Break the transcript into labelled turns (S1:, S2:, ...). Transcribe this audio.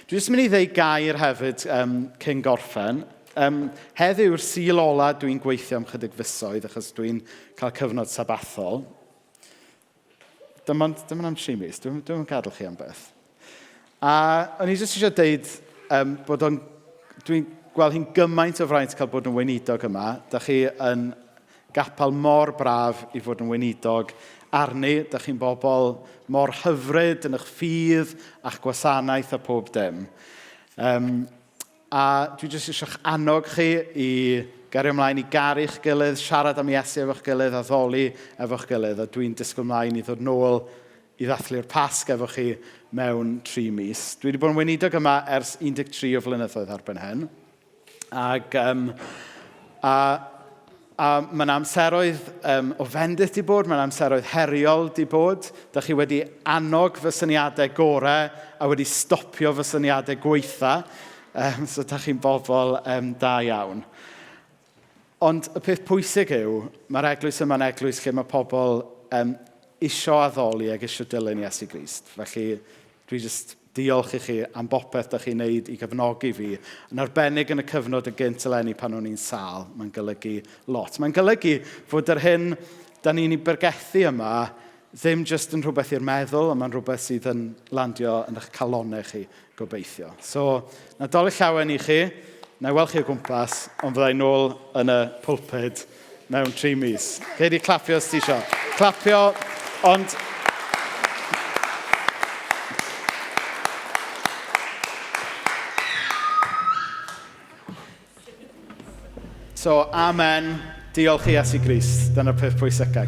S1: Dwi jyst mynd i ddeud gair hefyd cyn gorffen. Heddiw'r Sul ola dwi'n gweithio am chydig fisoedd achos dwi'n cael cyfnod sabathol. Dim ond, dim ond am 3 mis, dwi'n gadael chi am byth. A o'n i jyst eisiau deud bod o'n... Dwi'n gweld hi'n gymaint o fraint cael bod yn weinidog yma. Da chi yn gapel mor braf i fod yn weinidog arni. Da chi'n bobl mor hyfryd yn eich ffydd a'ch gwasanaeth a pob dim. A dwi jyst eisiau'ch annog chi i gario ymlaen i garu'ch gilydd, siarad am Iesu efo'ch gilydd, addoli efo'ch gilydd. A dwi'n disgwyl ymlaen i ddod nôl i ddathlu'r Pasg efo chi mewn 3 mis. Dwi wedi bod yn weinidog yma ers 13 o flynyddoedd erbyn hyn. Ac, a mae 'na amseroedd o fendith 'di bod, mae 'na amseroedd heriol 'di bod. Dach chi wedi annog fy syniadau gorau a wedi stopio fy syniadau gwaetha. So dach chi'n bobl da iawn. Ond y peth pwysig yw, mae'r eglwys yma'n eglwys lle mae pobl isio addoli ac isio dilyn Iesu Grist. Felly dwi jyst diolch i chi am bopeth dach chi'n wneud i gefnogi fi. Yn arbennig yn y cyfnod y gynt eleni pan o'n i'n sâl, mae'n golygu lot. Mae'n golygu fod yr hyn da ni'n ei bregethu yma ddim jyst yn rhywbeth i'r meddwl, ond mae'n rhywbeth sydd yn landio yn eich calonnau chi, gobeithio. So, Nadolig Llawen i chi. Na i weld chi o gwmpas, ond fydda i nôl yn y pulpud mewn 3 mis. Gei di clapio os ti isio. Clapio, ond... So, amen. Diolch i Iesu Grist. Dyna'r peth pwysicaf.